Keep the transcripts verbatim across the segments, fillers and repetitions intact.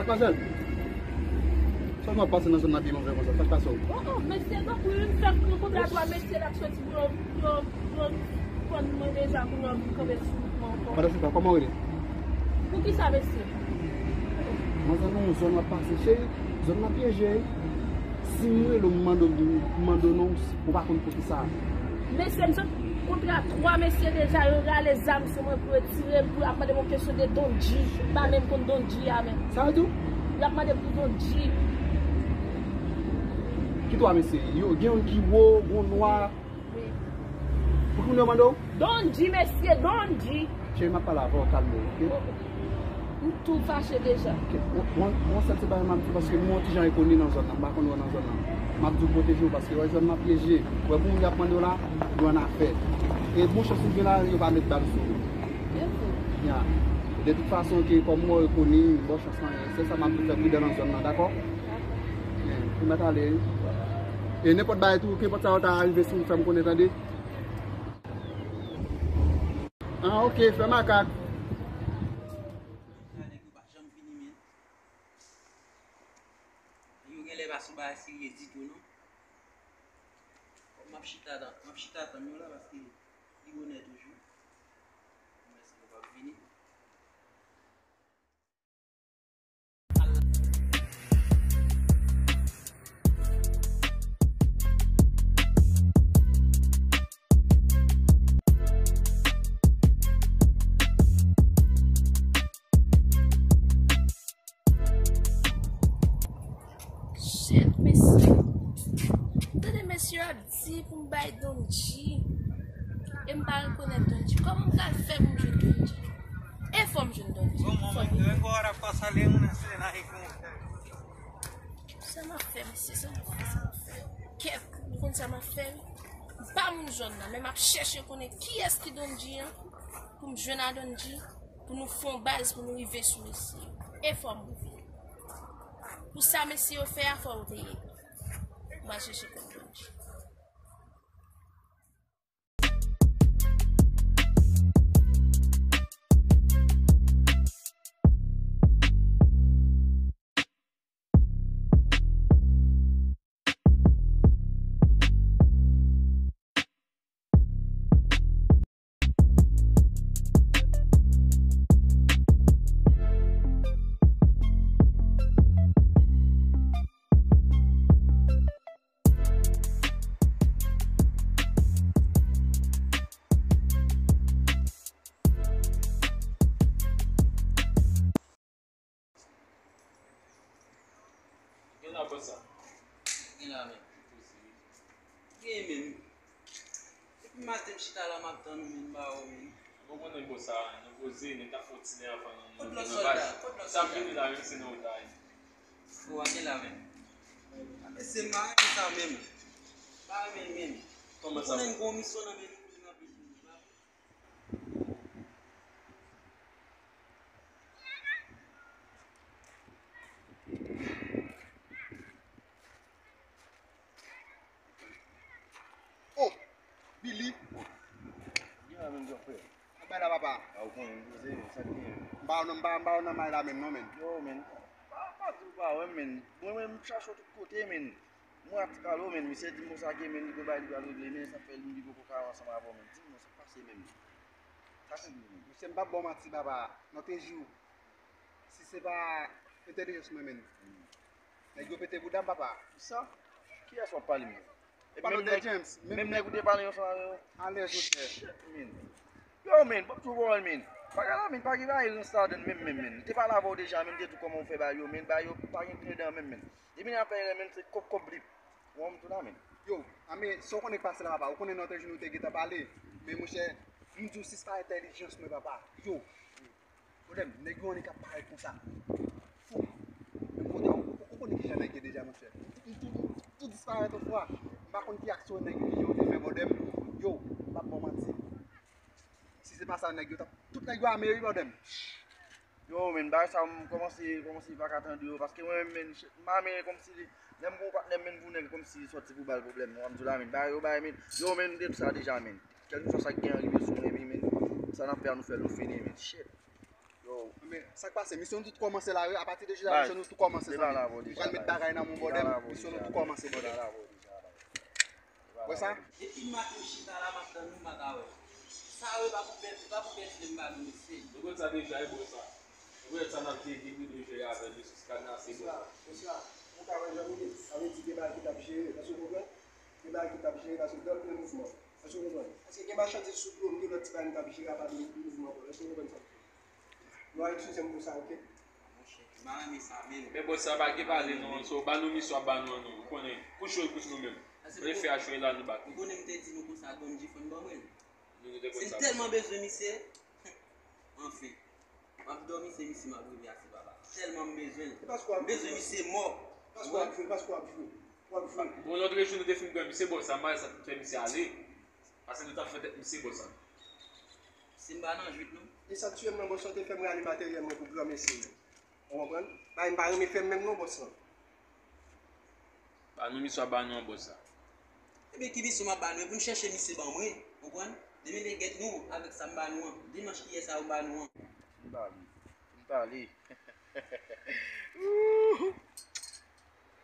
Madmwazèl, sa w ap pase nan zòn nan byen move konsa? Sa k pase w? Oh, oh, mesye, donk wi, m fèk rankontre a twa mesye la k soti pou yo, pou yo, pou yo konn mwen deja pou yo vin kanpe sou mwen ankò. Madan Sita, kòman w rele? Poukisa, mesye? Manzè, nan yon zòn w ap pase, cheri, zòn nan pyeje. Si m rele w, m mande w, m mande w non, ou pa konn poukisa. Mesye, m sot kontre a twa mesye deja, yo rale zam sou mwen pou yo tire, pou y ap mande m yon kesyon de Don G. M pa menm konn Don G a menm. Sa yo di w? Y ap mande m pou Don G. Ki twa mesye? Yo, gen youn ki wo, gen youn nwa. Wi. Pou ki moun yo mande w? Don G, mesye, Don G. Cheri, m ap pale avè w, kalme w, oke? M tou fache deja. Oke. Bon, bon, bon, sèl se bagay m ap di w, paske m wè yon ti jan ekoni nan zòn nan, m pa konn wè nan zòn nan. M ap di w pwoteje w, paske wè zòn nan pyeje. Wè pou moun y ap mande w la, yo annafè. E bon chans ou gen la, yo pa met bal sou ou. Ya. De tout fason, ke kòm m wè w ekoni, bon chans lan, se sa m ap di w, fè pridan nan zòn nan, dakò? Dakò. Ou mèt ale, wi. E nenpòt bagay tou, kenpòt sa yo ta rive sou ou, fè m konnen, tande? Ah, oke, fè makak. Nèg yo pa janm fini, men. Nèg yo genlè pa sou bagay serye ditou, non. Fòk m ap chita, m ap chita tann yo la, paske li bonè toujou. Mwen si yo p ap vini. Shit, mesye. Tande mesye ap di pou m bay Don G. E m pa rekonèt Don G. Kòman m pral fè pou m jwenn Don G? E fò m jwenn Don G. Fò m jwenn. Sa m ap fè, mesye, sa m ap fè, sa m ap fè. Kèt, ou konn sa m ap fè? M pa moun zòn nan, men m ap chèche konnen kiyès ki Don G an, pou m jwenn a Don G, pou nou fè yon baz, pou nou rive sou mesye yo. E fò m rive. Pou sa mesye yo fè a, fò yo peye. M al chèche konnen. Gen la konsa. Gen la menm. Gen menm. Depi maten m chita la m ap tann ou menm ba ou menm. Bon, konnen konsa, nou poze, nou ta fè yon ti lè anvan nou, nou vin nan baz. Sa m vini la menm se nan wota. Ou ane la menm. Mesye m pa renmen sa menm. Pa renmen l menm. Kòman sa? Konnen m gon misyon nan men nou. Oh! Billy! Gen la menm granfrè. Anbay la papa. A ou konnen, m poze, sa k gen? M pa wè w nan, m pa, m pa wè w nan may la menm non, menn. Yo, menn. Pa, pa di w pa wè m, menn. Mwen menm, m chache w tout kote, menn. Mwen ak ti Kalo, menn, misye di m konsa ke, menn, li gon bagay li pral regle, menn, sa fè li, li poko ka ansanm avè w, menn. Di m non, sa k pase menm? Sa k gen, menn? Mesye, m p ap ba w manti, papa. Nan te jou, si se pa entèlijans mwen, menn. Nèg yo pete bouda m, papa. Sa? Kiyès w ap pale, menn? Epi menm nèg, menm nèg ou te pale ansanm avè yo? Alèz, monchè. Shit, menn. Yo, menn, p ap twò wòl, menn. Bagay la, menn, pa gen bagay rans ladann menm, menm, menn. M te pale avè w deja, menn, m te di w kòman w fè bagay yo, menn, bagay yo pa gen tredan menm, menn. Depi nan afè rèn, menn, se kòb, kòb li. Ou wè m tou la, menn. Yo, a men, sa w konnen k pase la, papa? Ou konnen nan te jou nou te gentan pale. Men, monchè, m di w si se pa entèlijans mwen, papa. Yo. Modèm, nèg yo annik ap parèt konsa. Fou. Men kote, ou, ou konnen kijan nèg ye deja, monchè. Tout, tout, tout disparèt yon fwa. M pa konn ki aksyon nèg yo te fè, modèm. Yo, m p ap ba w manti. Si se pa sa, nèg yo t ap, tout nèg yo ame wi, modèm. Yo, menn, bagay sa, m kòmanse, kòmanse pa ka tande yo, paske mwen menm, menn, m ame kòmsi, lè m gon patnè m, menn, pou nèg kòmsi li sòti pou ba l pwoblèm, non, m di w la, menn, bagay yo bay, menn, yo, menn, m te di w sa deja, menn. Kèlkeswa sa k gen an rive sou mwen, epi, menn, sa n ap fè a, nou fè l, nou fini, menn. Shit. Men, sa k pase? Misyon nou tout kòmanse la, wi. Apati de jodi a, misyon nou tout kòmanse, zanmi. Nou pral met bagay nan men w, bòdè m. Misyon nou tout kòmanse, bòdè m. Wè sa? Depi maten m chita la, m ap tann nou, m pa ka wè. Sa yo pa pou pèdi, pa pou pèdi, m ba nou, mesye. Nou konn sa deja, e bò sa. Nou konn sa n ap jere, nou dwe jere avè l, mesye, se kadnase, bò sa. Bonswa, bonswa. Ou ka wè jan nou ye. Sa vle di gen bagay ki t ap jere, èske w konprann? Gen bagay ki t ap jere, paske dòt nan mouvman. Èske w konprann? Paske gen machandiz sou dlo m, gen lòt ti bagay m t ap jere apa de mouvman ankò. Èske w konprann sa m di w? Nou a eskize m pou sa, oke? Monchè, m pa renmen sa menm. Men bò sa pa gen pale non, so, ba nou misyon ap ba nou an non. Ou konnen, kouch yo kouch nou menm. Lè fè a cho la, nou bat li. Ou konnen m te di nou konsa, Don G fò n ban mwen l. Nou, nou te konn sa. Se m tèlman bezwen misye. Anfen. M ap dòmi, se misye m ap reve a, se papa. Tèlman m bezwen l. M bezwen misye mò. Paske w ap jwe, paske w ap jwe. W ap jwe. Bon, lòt jou nou te fin pran misye, bò sa, m pa wè sa t fè misye ale. Paske nou t ap fè tèt misye, bò sa. Se m pa nan jwèt non. E sa t tiye m nan, bò sa, te fè m rale materyèl mwen pou granmesi. Ou konprann? Bagay m pa renmen fè m menm non, bòs lan. Ba nou misyon ap ba nou an, bòs la. Ebyen, ki misyon m ap ba nou? E pou n chèche misye ban mwen, konprann? Demen lè gèt nou avèk sa m ba nou an. Dimanch kiyès sa yo ba nou an? M pale. M pale. Ouh!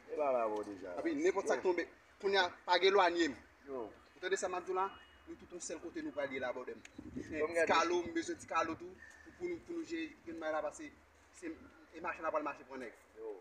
E pa la bò deja. Epi nenpòt sa k tonbe, kounye a, pa gen lwanye m. Yo. Ou tande sa m ap di w la? Nou tout yon sèl kote nou pral ye la, bòdè m. Ti kalo, m bezwen ti kalo tou, pou, pou nou, pou nou jere grenn may la, paske se, e mache n a pral mache pran nèg. Yo.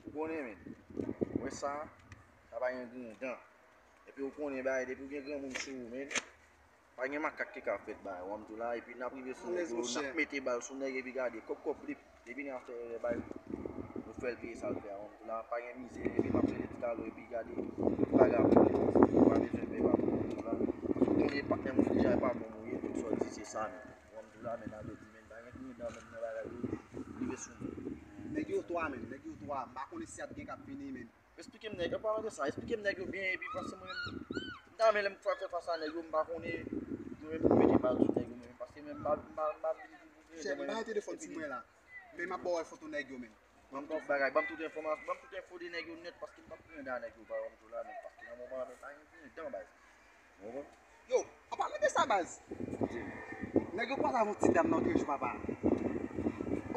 Ou konnen, men. Wè sa, sa pa gen grenn dan. Epi ou konnen, bagay, depi w gen granmoun sou ou, men, pa gen makak ki ka fèt, bagay. Ou wè m di w la, epi n ap rive sou nèg yo, n ap mete bal sou nèg, epi gade, kòb kòb, blip. Depi nèg ap fè erè, bay, nou fè l peye sa l fè a, ou wè m di w la, pa gen mizè, epi m ap rele ti kalo, epi gade, vagabon, ou pa bezwen pè, ou wè m di w la. Paske ou konnen patnè m, ou deja e pa bon, ou ye, tout sa w di, se sa, men. Ou wè m di w la, men, n ale di, men, pa gen grenn dan, men, nan bagay yo, rive sou nou. Nèg yo twa, men, nèg yo twa, m pa konnen si y ap gen k ap vini, men. Eksplike m nèg, an palan de sa, eksplike m nèg yo byen, epi paske mwen menm, m ta renmen lè m fè, fè fas a nèg yo, m pa konnen, mwen menm pou mete bal sou nèg yo, mwen menm, paske mwen menm, m pa, m pa, m pa vin pou mwen. Chèf, m pa gen telefòn sou mwen la, men m ap ba w foto nèg yo, men. Ban m tout bagay, ban m tout enfòmasyon, ban m tout enfo de nèg yo nèt, paske m p ap pran dan nèg yo, pa wè m di w la, men, paske nan moman an, men, pa gen grenn dan, baz. Ou konprann? Yo, an palan de sa, baz. Nèg yo kwaze avè yon ti dam nan otrejou, papa.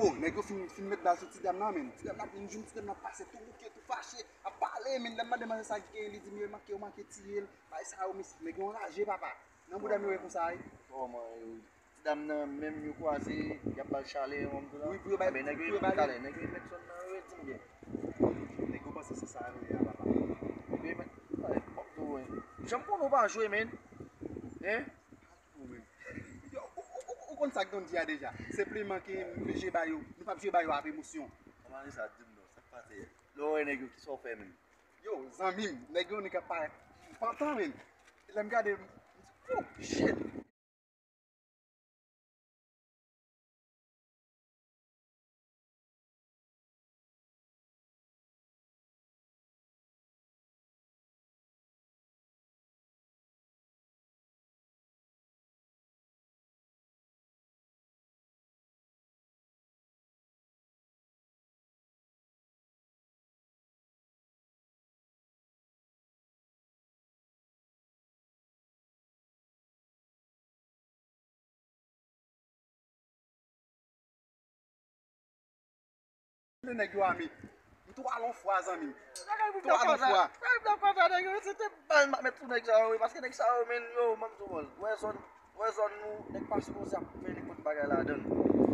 O, nèg yo fin, fin met bal sou ti dam nan, men. Ti dam nan vin jwenn ti dam nan pase tou bouke, tou fache, ap pale, men. Lè m mande manzè sa ki genyen, li di m yo manke, yo manke tiye l. Bay sa yo, mesye, nèg yo anraje, papa. Nan bouda m yo ye konsa, wi. Kòman yo? Ti dam nan menm yo kwaze, y ap ba l chalè, ou wè m di w la. Wi, pou yo bay, men nèg yo, pou yo bay kalè, nèg yo met zòn nan, yo di m byen. Nèg yo panse se sa yo ye a, papa. Nèg yo met, ay, m ap di w, jan m konnen w pa jwe, men. Hein? Ou menm. Yo, ou, ou, ou, ou konn sa k Don G a deja. Senpleman ke m oblije ba yo, nou p ap jwe ba yo avè emosyon. Kòman sa di m non, sa k pase? Lè w wè nèg yo, kisa w fè menm? Yo, zanmi m, nèg yo, nèg ap parèt pantan, men. Lè m gade, m di, oh, shit! Nèg yo ame. M twò al yon fwa, zanmi m. Twò al yon fwa. Nèg yo, se te bal m ap met sou nèg sa yo, wi, paske nèg sa yo, men, yo, ban m di w, wè zòn, wè zòn nou, nèg pa sipoze ap fè nenpòt bagay ladan l.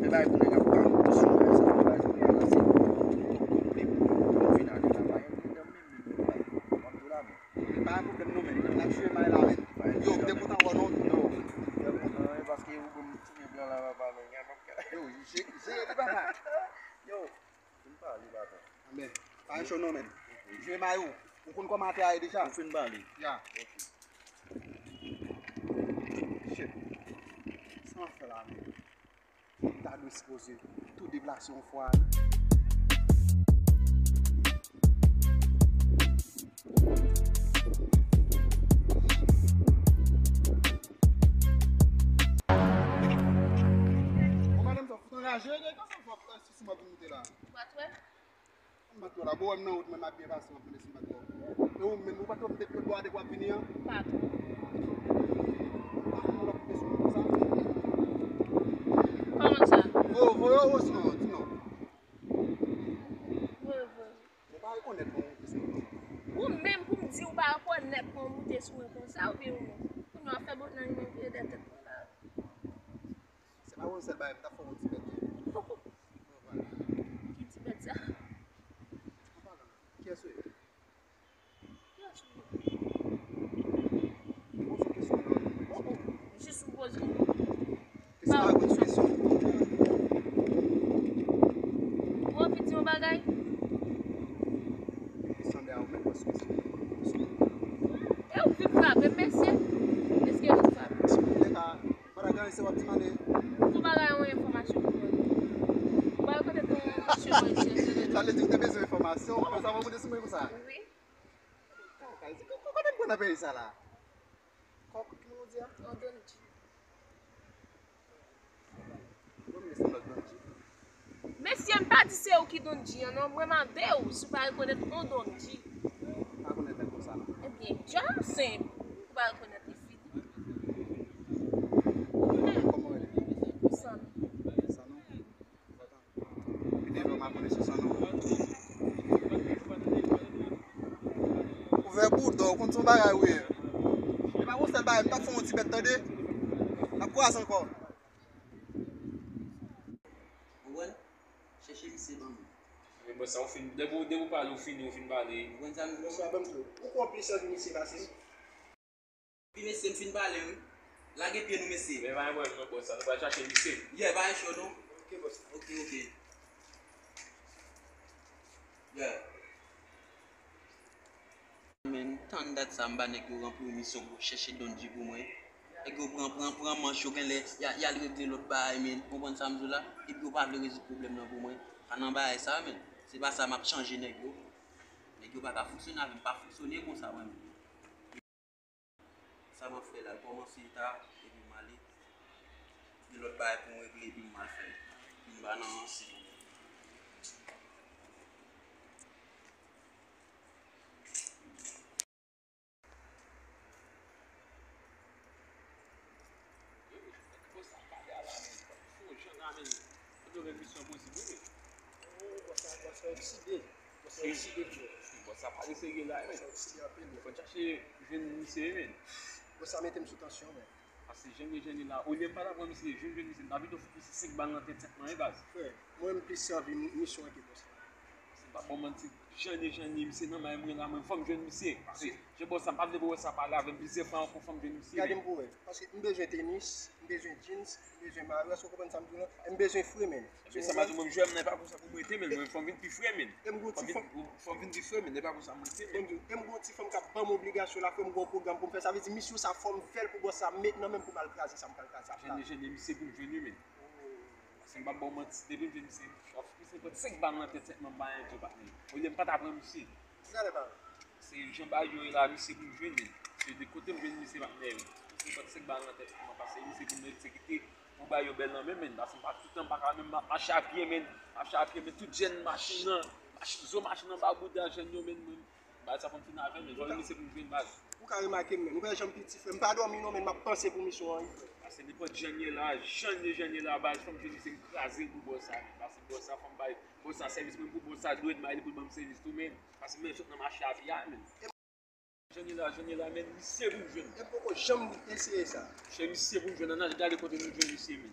Men bagay pou nèg ap bal, sou bagay sa, bagay pou nèg ap pase. Pou vin ale la, pa gen pwoblèm menm, menm, menm, ban m di w la, men. Pa gen pwoblèm non, men. N ap jwe may la, men. Yo, m te kontan wè w non. Yo, m te kontan, wi, paske ou konn ti nèg blan la, papa, men, gen pap ka. Yo, je-, jere li, papa. Yo, fin pale, papa. Men, pa gen cho non, men. Jwe may ou. Ou konn kòman afè a ye deja. Ou fin pale. Ya. Ok. Shit. Sa m ap fè la, men? M ta dwe sipoze tou deplase yon fwa, wi. Bon, madanm, sa fout anraje, nèg, sa fò, si, si m ap vin moute la. Ou pa t wè? M pa t wè la, bon, wè m nan wout, mwen, m ap byen pase, m ap tande si m pa t wè w. E ou menm, ou pa t wè m te pye bò a depi w ap vini an? Pa twò. Pa konn moun ap koupe sou moun konsa. Kòman sa? Voye, voye, osnon, di non. Voye, voye. Ou pa rekonèt mwen moute sou mwen konsa. Ou menm pou m di ou pa rekonèt mwen moute sou mwen konsa, oubyen ou menm? Kounye a w ap fè bòt nan li, mwen vire dèyè tèt mwen la. Se pa yon sèl bagay, m t ap fè yon ti bèt. Ki ti bèt sa? An palan, kiyès ou ye? Kiyès ou ye? Poze kesyon nan. Oh, oh. Jis ou poze. Kesyon pa reponn sou kesyon. Ou anvi di yon bagay? Li sanble a ou menm, paske se... E ou vin frape m, mesye? Èske ou vin frape m? Mwen ta gen se w ap di m ale. Tout bagay yon enfòmasyon pou mwen. Ou pa rekonèt yon mesye Moyiz Jezi. Sa vle di ou te bezwen enfòmasyon, konsa w ap moute sou mwen konsa. Wi. Kòk, kote m pran nan peyi sa la? Kòk, ki moun ou di a? Yon Don G. Bon, men se lòt Don G. Mesye, m pa di se ou ki Don G an non, mwen mande w si w pa rekonèt yon Don G. Pa rekonèt nèg konsa non. Ebyen, djòl senp, ou pa rekonèt li fini. Kòman w rele? Sanon. Sanon? Kite yo ma konnen se Sanon. Ouvè bouda w, konn se yon bagay ou ye. E pa yon sèl bagay, m t ap fè yon ti bèt tande. N ap kwaze ankò. Ou konprann? Chèche misye ban mwen. Men bòs sa, ou fin, depi, depi w pale, ou fini, ou fin pale. Ou konprann sa m di w? Bòs la ban m di w. Ou konplis anvi misye pase m. Wi, mesye, m fin pale, wi. Lage pye nou, mesye. Men pa gen pwoblèm non, bòs sa. Nou pral chache misye. Yeah, pa gen cho, non. Ok, bòs. Ok, ok. Yeah. Men, tann dat sa, m ba nèg yo ranpli misyon pou chèche Don G pou mwen. Nèg yo pran, pran, pran manch yo, genlè, y a, y al regle lòt bagay, men. Konprann sa m di w la? Epi yo pa vle rezoud pwoblèm nan pou mwen. Pa nan bagay sa, men. Se pa sa m ap chanje nèg yo. Nèg yo pa ka fonksyone avè m, pa fonksyone konsa, mwen menm. Sa m ap fè la, kòmanse ta, epi m ale. Gen lòt bagay pou m regle, epi m al fè l. Vin ba nan ranse. Bòs sa pale a la, men. Fò jan la, men. Mwen dwe gen misyon posib, wi, men. Oh, bòs sa, bòs sa eksite. Bòs sa eksite, bro. Bòs sa pale serye la, men. Bòs sa eksite anpil, men. Fò n chache jwenn misye, men. Bòs sa mete m sou tansyon, men. Paske jan m ye jan m ye la, olye m pa ta pran misye, jwenn, jwenn misye, m ta pito fout misye senk bal nan tèt senpman, wi, baz. Frè, mwen, m plis anvi misyon an ke bòs sa. Paske m pa ba w manti, jan m ye, jan m ye, misye nan may mwen la, mwen, fò m jwenn misye. Paske jan bòs sa, m pa vle pou bòs sa pale avè m plizyè fwa ankò, fò m jwenn misye. Gade m pou wè. Paske m bezwen tenis, m bezwen jeans, m bezwen mayo, èske w konprann sa m di w lan? E m bezwen fre, men. Ebyen, sa m ap di w, mwen, jwè m nan, e pa konsa pou m rete, men, mwen, fò m vin pi fre, men. E m gon ti fanm. Fò m vin pi fre, men, e pa konsa m rete, men. Bon, e m gon ti fanm k ap ban m obligasyon la, frè, m gon pwogram pou m fè. Sa vle di, misyon sa, fò m fè l pou bòs sa met nan men m pou m al kraze sa m pral kraze ap la. Jwenn, jwenn, misye pou m jwenn, wi, men. Paske m p ap ba w manti, depi m jwenn misye, misye pot senk bal nan tèt senpman, m pa anyen di w, patnè. Olye m pa ta pran misye. Gade pa. Se jan bagay yo ye la, misye pou m jwenn, men. Se de kote m jwenn misye, patnè, wi. Misye pot senk bal nan tèt senpman, paske misye pou m egzekite pou bagay yo bèl nan men m, men. Paske m pa toutan, m pa ka menm ma-, mache a pye, men. Mache a pye, men. Tout jèn machin nan, machin, zo machin nan anba bouda jèn yo, men, mwen. Bagay sa fò m fin avè l, men. Jwenn misye pou m jwenn, baz. Ou ka remake m, men. Ou wè jan m piti, frè. M pa dòmi non, men m ap panse pou misyon an, wi, frè. Paske nenpòt jan m ye la, jan m ye, jan m ye la, baz, fò m jwenn misye, m kraze l pou bòs sa, men. Paske bòs sa, fò m bay bòs sa sèvis, men pou bòs sa dwe m bay li pou l ban m sèvis tou, men. Paske m sot nan mache a pye a, men. Jan m ye la, jan m ye la, men, misye pou m jwenn. E poko janm eseye sa. Chè, misye pou m jwenn, ann al gade kote nou jwenn misye, men.